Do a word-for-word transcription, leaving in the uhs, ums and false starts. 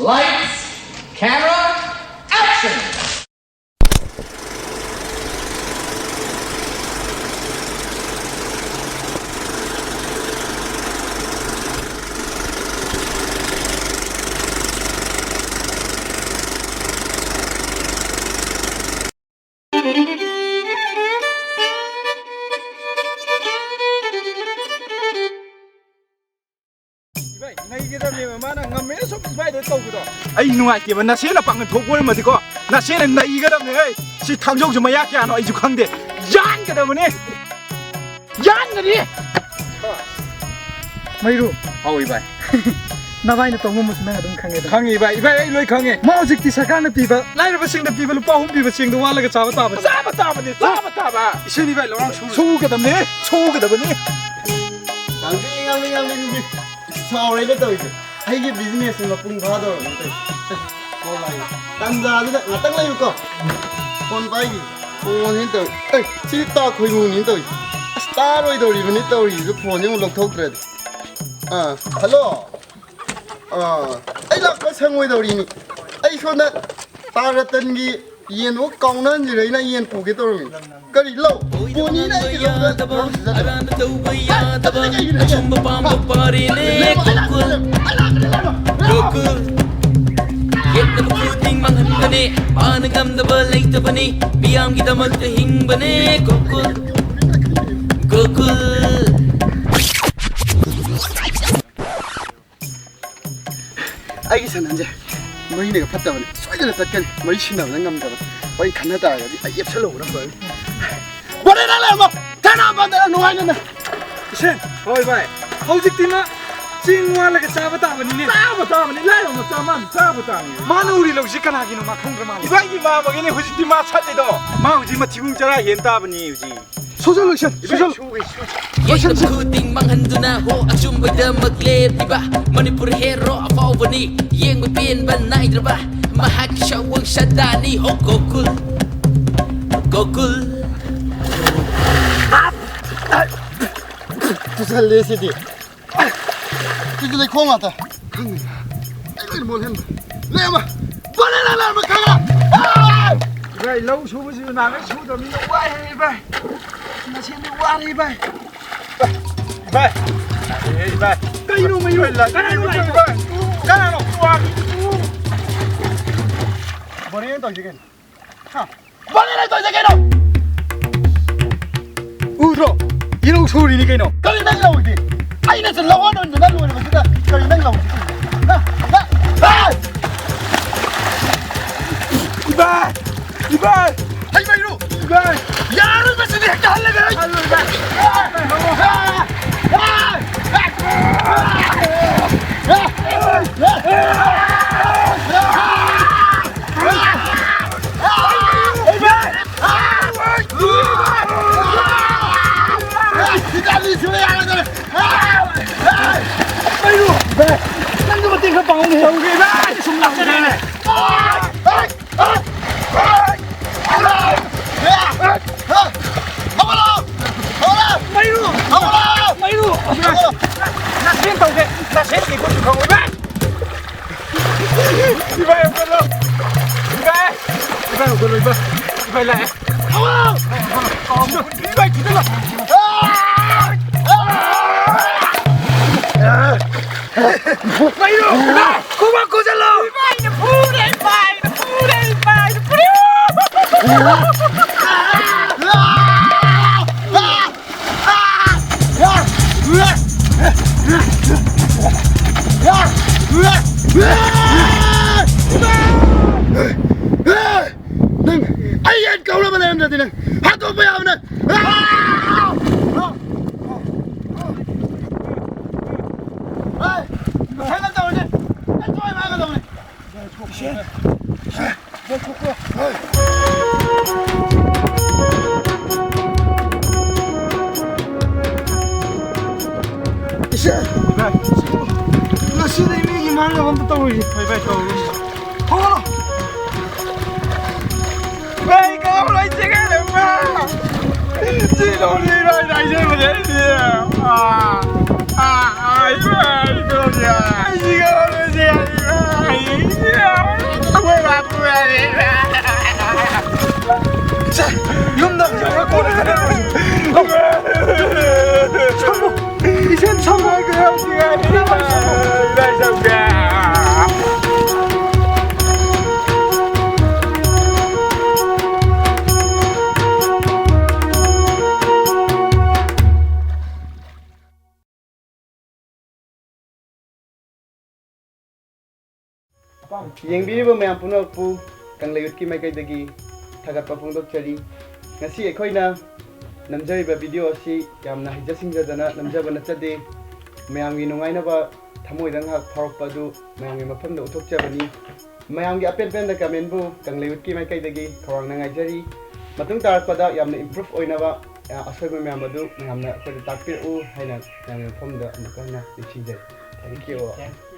Lights, camera, action! ꯏꯕꯥꯏ, ꯅꯩꯒꯗꯕꯅꯦꯕ, ꯃꯥꯅ ꯉꯝꯃꯦꯅ ꯁꯨꯝ ꯏꯕꯥꯏꯗ ꯇꯧꯕꯗꯣ꯫ ꯑꯩ ꯅꯨꯡꯉꯥꯏꯇꯦꯕ, ꯅꯆꯦꯅ ꯄꯥꯡꯒꯜ ꯊꯣꯛꯄ ꯑꯣꯏꯔꯝꯃꯗꯤꯀꯣ, ꯅꯆꯦꯅ ꯅꯩꯒꯗꯕꯅꯦ꯫ ꯍꯩ, ꯁꯤ ꯊꯥꯡꯖꯧꯁꯦ ꯃꯌꯥ ꯀꯌꯥꯅꯣ ꯑꯩꯁꯨ ꯈꯪꯗꯦ꯫ ꯌꯥꯟꯒꯗꯕꯅꯦ꯫ ꯌꯥꯟꯒꯅꯤ꯫ ꯃꯩꯔꯨ꯫ ꯍꯥꯎ, ꯏꯕꯥꯏ꯫ ꯅꯕꯥꯏꯅ ꯇꯧ ꯉꯝꯕꯁꯨ ꯅꯪ ꯑꯗꯨꯝ ꯈꯪꯉꯦꯗ꯫ ꯈꯪꯉꯤ, ꯏꯕꯥꯏ꯫ ꯏꯕꯥꯏ, ꯑꯩ ꯂꯣꯏ ꯈꯪꯉꯦ꯫ ꯃꯥ ꯍꯧꯖꯤꯛꯇꯤ ꯁꯔꯀꯥꯔꯅ ꯄꯤꯕ, ꯂꯥꯏꯔꯕꯁꯤꯡꯅ ꯄꯤꯕ ꯂꯨꯄꯥ ꯑꯍꯨꯝ ꯄꯤꯕ ꯆꯦꯡꯗꯣ ꯋꯥꯜꯂꯒ ꯆꯥꯕ ꯇꯥꯕꯅꯤ꯫ ꯆꯥꯕ ꯇꯥꯕꯅꯤ, ꯆꯥꯕ ꯇꯥꯕ꯫ ꯏꯁꯤꯡ, ꯏꯕꯥꯏ, ꯂꯧꯔꯥꯡ ꯁꯨꯔꯨ꯫ ꯁꯨꯒꯗꯕꯅꯤ, ꯁꯨꯒꯗꯕꯅꯤ꯫ ꯉꯝꯃꯤ, ꯉꯝꯃꯤ, ꯉꯝꯃꯤ, ꯉꯝꯃꯤ꯫ ꯁꯥꯎꯔꯦꯅ ꯇꯧꯔꯤꯁꯦ꯫ ꯑꯩꯒꯤ business ꯁꯦ ꯃꯄꯨꯡ ꯐꯥꯗꯧꯔꯕꯅꯤ ꯇꯧꯔꯤꯁꯦ꯫ ꯀꯣꯜ ꯂꯥꯛꯏ꯫ ꯇꯟꯖꯥꯗꯨꯗ ꯉꯥꯛꯇꯪ ꯂꯩꯌꯨꯀꯣ꯫ ꯐꯣꯟ ꯄꯥꯏꯈꯤ꯫ ꯐꯣꯟꯁꯤꯅ ꯇꯧꯔꯤ꯫ ꯑꯩ, ꯁꯤ ꯇꯥ ꯈꯣꯏꯃꯨꯅꯤ ꯇꯧꯔꯤ꯫ ꯑꯁ, ꯇꯥꯔꯣꯏꯗꯧꯔꯤꯕꯅꯤ ꯇꯧꯔꯤꯁꯤꯕꯨ, ꯐꯣꯟꯁꯤ ꯑꯃꯨꯛ ꯂꯧꯊꯣꯛꯇ꯭ꯔꯗꯤ꯫ ꯑꯥ, ꯍꯜꯂꯣ꯫ ꯑꯥ, ꯑꯩ ꯂꯥꯛꯄ ꯁꯪꯉꯣꯏꯗꯧꯔꯤꯅꯤ꯫ ꯑꯩ ꯁꯣꯝꯗ ꯇꯥ ꯔꯇꯟꯒꯤ ꯌꯦꯟꯗꯣ ꯀꯥꯎꯅꯍꯟꯁꯤꯔ, ꯑꯩꯅ ꯌꯦꯟ ꯄꯨꯒꯦ ꯇꯧꯔꯝꯃꯤ꯫ ꯀꯔꯤ ꯂꯧ? ꯄꯣꯅꯤꯅ ꯑꯩꯒꯤ ꯂꯧꯗ ꯌꯥꯗꯕ, ꯂꯧ ꯁꯤꯖꯟꯅꯕ꯫ ꯑꯔꯥꯟꯕ ꯇꯧꯕ ꯌꯥꯗꯕ, ꯀꯩꯒꯤꯅꯣ? ꯑꯆꯨꯝꯕ ꯄꯥꯝꯕ ꯄꯥꯔꯤꯅꯦ꯫ ꯂꯩꯕ, ꯑꯩ ꯂꯥꯛꯀꯅꯤ, ꯒꯣꯀꯨꯜ꯫ ꯑꯩ ꯂꯥꯛꯀꯅꯤ, ꯑꯩ ꯂꯥꯛꯀꯅꯤ꯫ ꯒꯣꯀꯨꯜ꯫ ꯌꯦꯠꯅꯕ ꯈꯨꯗꯤꯡ ꯃꯥꯡꯍꯟꯕꯅꯦ, ꯃꯥꯅ ꯉꯝꯗꯕ ꯂꯩꯇꯕꯅꯤ, ꯃꯤꯌꯥꯝꯒꯤꯗꯃꯛꯇ ꯍꯤꯡꯕꯅꯦ ꯒꯣꯀꯨꯜ꯫ ꯒꯣꯀꯨꯜ꯫ ꯑꯩꯒꯤ ꯁꯟꯍꯟꯁꯦ ꯃꯔꯤꯅꯒ ꯐꯠꯇꯕꯅꯤ, ꯁꯣꯏꯗꯅ ꯆꯠꯀꯅꯤ꯫ ꯃꯔꯤ ꯁꯤꯟꯅꯕꯅ ꯉꯝꯗꯕꯅꯤ꯫ ꯍꯣꯏ, ꯈꯟꯅ ꯇꯥꯔꯒꯗꯤ ꯑꯩ ꯌꯦꯞꯁꯜꯍꯧꯕꯅ ꯐꯔꯅꯤ꯫ ꯕꯣꯔꯦ, ꯅꯪ ꯂꯩꯔꯝꯃꯣ꯫ ꯊꯥꯅ ꯄꯥꯟꯗꯅ ꯅꯨꯡꯉꯥꯏꯅꯅ꯫ ꯏꯁꯦꯟ꯫ ꯍꯣꯏ, ꯚꯥꯏ꯫ ꯍꯧꯖꯤꯛꯇꯤ ꯃꯥ ꯆꯦꯡ ꯋꯥꯜꯂꯒ ꯆꯥꯕ ꯇꯥꯕꯅꯤꯅꯦ꯫ ꯆꯥꯕ ꯇꯥꯕꯅꯤ, ꯂꯥꯏꯔꯕ ꯃꯆꯥ ꯃꯥꯅ ꯆꯥꯕ ꯇꯥꯕꯅꯤ꯫ ꯃꯥꯅ ꯎꯔꯤ ꯂꯧꯁꯤ ꯀꯅꯥꯒꯤꯅꯣ ꯃꯥ ꯈꯪꯗ꯭ꯔ ꯃꯥꯜꯂꯦ꯫ ꯏꯕꯥꯏꯒꯤ ꯃꯥꯕꯒꯤꯅꯦ ꯍꯧꯖꯤꯛꯇꯤ ꯃꯥ ꯁꯠꯂꯤꯗꯣ꯫ ꯃꯥ ꯍꯧꯖꯤꯛ ꯃꯊꯤꯕꯣꯡ ꯆꯔꯥ ꯍꯦꯟ ꯇꯥꯕꯅꯤ ꯍꯧꯖꯤꯛ꯫ Social ꯂꯣꯏꯁꯟ, social. ꯌꯦꯠꯅꯕ ꯈꯨꯗꯤꯡ ꯃꯥꯡꯍꯟꯗꯨꯅ ꯍꯣ ꯑꯆꯨꯝꯕꯗꯃꯛ ꯂꯦꯞꯂꯤꯕ ꯃꯅꯤꯄꯨꯔ ꯍꯦꯔꯣ ꯑꯐꯥꯎꯕꯅꯤ꯫ ꯌꯦꯡꯕ ꯄꯦꯟꯕ ꯅꯥꯏꯗ꯭ꯔꯕ ꯃꯍꯥꯛꯀꯤ ꯁꯑꯣꯡ ꯁꯥꯗꯥꯅꯤ ꯍꯣ ꯒꯣꯀꯨꯜ, ꯒꯣꯀꯨꯜ꯫ ꯇꯨꯁꯜꯂꯦ ꯁꯤꯗꯤ꯫ ꯁꯤꯗꯤ ꯂꯩꯈꯣꯝ ꯉꯥꯛꯇ꯫ ꯈꯪꯗꯦ꯫ ꯑꯩ ꯀꯩꯅꯣ ꯃꯣꯜꯍꯦꯟꯕ? ꯂꯩꯔꯝꯕ! ꯕꯣꯂꯦꯔꯣ ꯂꯩꯔꯝꯕ ꯈꯪꯉꯦ! ꯑꯥ! ꯏꯕꯥꯏ, ꯂꯧ ꯁꯨꯕꯁꯤꯁꯨ ꯅꯍꯥꯟꯒꯩ ꯁꯨꯗꯕꯅꯤꯅ ꯋꯥꯏꯍꯦ ꯏꯕꯥꯏ꯫ ꯉꯁꯤꯗꯤ ꯋꯥꯔꯦ ꯏꯕꯥꯏ꯫ ꯏꯕꯥꯏ! ꯏꯕꯥꯏ! ꯀꯩꯅꯣ ꯃꯌꯨꯝ? ꯏꯕꯥꯏ, ꯀꯅꯥꯅꯣ ꯂꯥꯛꯏꯗꯣ? ꯏꯕꯥꯏ! ꯀꯅꯥꯅꯣ? ꯕꯣꯂꯦꯔꯣ ꯇꯧꯔꯤꯁꯦ ꯀꯩꯅꯣ? ꯍꯥ? ꯕꯣꯂꯦꯔꯣ ꯇꯧꯔꯤꯁꯦ ꯀꯩꯅꯣ? ꯎꯗ꯭ꯔꯣ? ꯏꯔꯧ ꯁꯨꯔꯤꯅꯤ ꯀꯩꯅꯣ꯫ ꯀꯔꯤ ꯅꯪ ꯂꯧꯔꯤꯗꯤ? ꯑꯩꯅ ꯁꯤ ꯂꯧꯍꯟ ꯍꯟꯗꯅ ꯂꯣꯏꯔꯕꯁꯤꯗ ꯀꯔꯤ ꯅꯪ ꯂꯧꯔꯤꯗꯤ? ꯍꯥ? ꯍꯥ? ꯍꯥ? ꯏꯕꯥꯏ! ꯏꯕꯥꯏ! ꯍꯩ ꯃꯩꯔꯨ! ꯏꯕꯥꯏ! ꯌꯥꯔꯣꯏ ꯃꯁꯤꯗꯤ ꯍꯦꯛꯇ ꯍꯜꯂꯒꯦ ꯑꯩ! ꯍꯜꯂꯣ ꯏꯕꯥꯏ! ꯅꯪꯁꯨ ꯃꯇꯦꯡ ꯈꯔ ꯄꯥꯡꯉꯨꯅꯦ꯫ ꯇꯧꯒꯦ ꯏꯕꯥꯏ! ꯁꯨꯝ ꯂꯥꯛꯆꯔꯦꯅꯦ꯫ ꯃꯩꯔꯨ! ꯃꯩꯔꯨ! ꯅꯥꯁꯦꯟ ꯇꯧꯒꯦ꯫ ꯅꯥꯁꯦꯟ ꯀꯦꯛꯄꯁꯨ ꯈꯪꯉꯣꯏ ꯏꯕꯥꯏ! ꯏꯕꯥꯏ, ꯍꯧꯒꯠꯂꯣ! ꯏꯕꯥꯏ! ꯏꯕꯥꯏ, ꯍꯧꯒꯠꯂꯣ, ꯏꯕꯥꯏ! ꯏꯕꯥꯏ ꯂꯥꯛꯑꯦ! ꯏꯕꯥꯏ, ꯊꯤꯖꯤꯜꯂꯣ! ꯃꯩꯔꯨ! ꯈꯨꯕꯥꯛ ꯈꯨꯖꯜꯂꯣ! ꯏꯕꯥꯏꯅ ꯐꯨꯔꯦ, ꯏꯕꯥꯏꯅ ꯐꯨꯔꯦ, ꯏꯕꯥꯏꯅ ꯐꯨꯔꯦ! ꯅꯪ ꯑꯩ ꯌꯦꯟ ꯀꯧꯅꯕ ꯂꯩꯔꯝꯗ꯭ꯔꯗꯤ ꯅꯪ ꯍꯥꯠꯇꯣꯛꯄ ꯌꯥꯕꯅꯦ꯫ ꯏꯆꯦ, ꯉꯁꯤꯗꯤ ꯃꯤꯒꯤ ꯃꯥꯡꯅꯕ ꯑꯝꯇ ꯇꯧꯔꯣꯏꯁꯦ꯫ ꯐꯩ ꯐꯩ ꯇꯧꯔꯣꯏꯁꯦ꯫ ꯍꯧꯒꯠꯂꯣ꯫ ꯏꯕꯥꯏ, ꯀꯥꯎ ꯂꯩ ꯆꯦꯒꯥꯏꯔꯝꯃꯦ꯫ ꯁꯤ ꯂꯧꯔꯤ ꯏꯕꯥꯏ ꯍꯥꯏꯖꯕꯅꯦ ꯑꯩꯗꯤ꯫ ꯑꯥ, ꯑꯥ, ꯑꯥ, ꯏꯕꯥꯏ, ꯀꯥꯎ ꯂꯩ꯫ ꯑꯩꯗꯤ ꯀꯥꯎ ꯂꯩ ꯆꯦꯒꯥꯏꯔꯝꯃꯦ꯫ ꯁꯦ, ꯌꯨꯝꯗ ꯍꯟꯖꯤꯜꯂꯒ ꯀꯣꯟꯅ ꯈꯟꯅꯔꯁꯤ꯫ ꯁꯪꯉꯨ, ꯏꯆꯦ, ꯁꯪꯉꯨ ꯍꯥꯏꯒꯦ, ꯍꯧꯖꯤꯛ ꯍꯥꯏꯒꯦ꯫ ꯌꯦꯡꯕꯤꯔꯤꯕ ꯃꯌꯥꯝ ꯄꯨꯝꯅꯃꯛꯄꯨ ꯀꯪꯂꯩ ꯌꯨꯠꯀꯤ ꯃꯥꯏꯀꯩꯗꯒꯤ ꯊꯥꯒꯠꯄ ꯐꯣꯡꯗꯣꯛꯆꯔꯤ꯫ ꯉꯁꯤ ꯑꯩꯈꯣꯏꯅ ꯅꯝꯖꯔꯤꯕ ꯚꯤꯗꯤꯑꯣ ꯑꯁꯤ ꯌꯥꯝꯅ ꯍꯩꯖ ꯁꯤꯡꯖꯗꯅ ꯅꯝꯖꯕ ꯅꯠꯆꯗꯦ꯫ ꯃꯌꯥꯝꯒꯤ ꯅꯨꯡꯉꯥꯏꯅꯕ ꯊꯃꯣꯏꯗ ꯉꯥꯏꯍꯥꯛ ꯐꯥꯎꯔꯛꯄ ꯑꯗꯨ ꯃꯌꯥꯝꯒꯤ ꯃꯐꯝꯗ ꯎꯠꯊꯣꯛꯆꯕꯅꯤ꯫ ꯃꯌꯥꯝꯒꯤ ꯑꯄꯦꯟ ꯄꯦꯟꯗ ꯀꯃꯦꯟꯕꯨ ꯀꯪꯂꯩ ꯌꯨꯠꯀꯤ ꯃꯥꯏꯀꯩꯗꯒꯤ ꯈꯧꯔꯥꯡꯅ ꯉꯥꯏꯖꯔꯤ꯫ ꯃꯇꯨꯡ ꯇꯥꯔꯛꯄꯗ ꯌꯥꯝꯅ ꯏꯝꯄ꯭ꯔꯨꯚ ꯑꯣꯏꯅꯕ, ꯑ, ꯑꯁꯣꯏꯕ ꯃꯌꯥꯝ ꯑꯗꯨ ꯃꯌꯥꯝꯅ ꯑꯩꯈꯣꯏꯗ ꯇꯥꯛꯄꯤꯔꯛꯎ ꯍꯥꯏꯅ ꯃꯌꯥꯝꯒꯤ ꯃꯐꯝꯗ ꯑꯃꯨꯛꯀ ꯍꯟꯅ ꯅꯤꯡꯁꯤꯡꯖꯔꯤ꯫ Thank you all.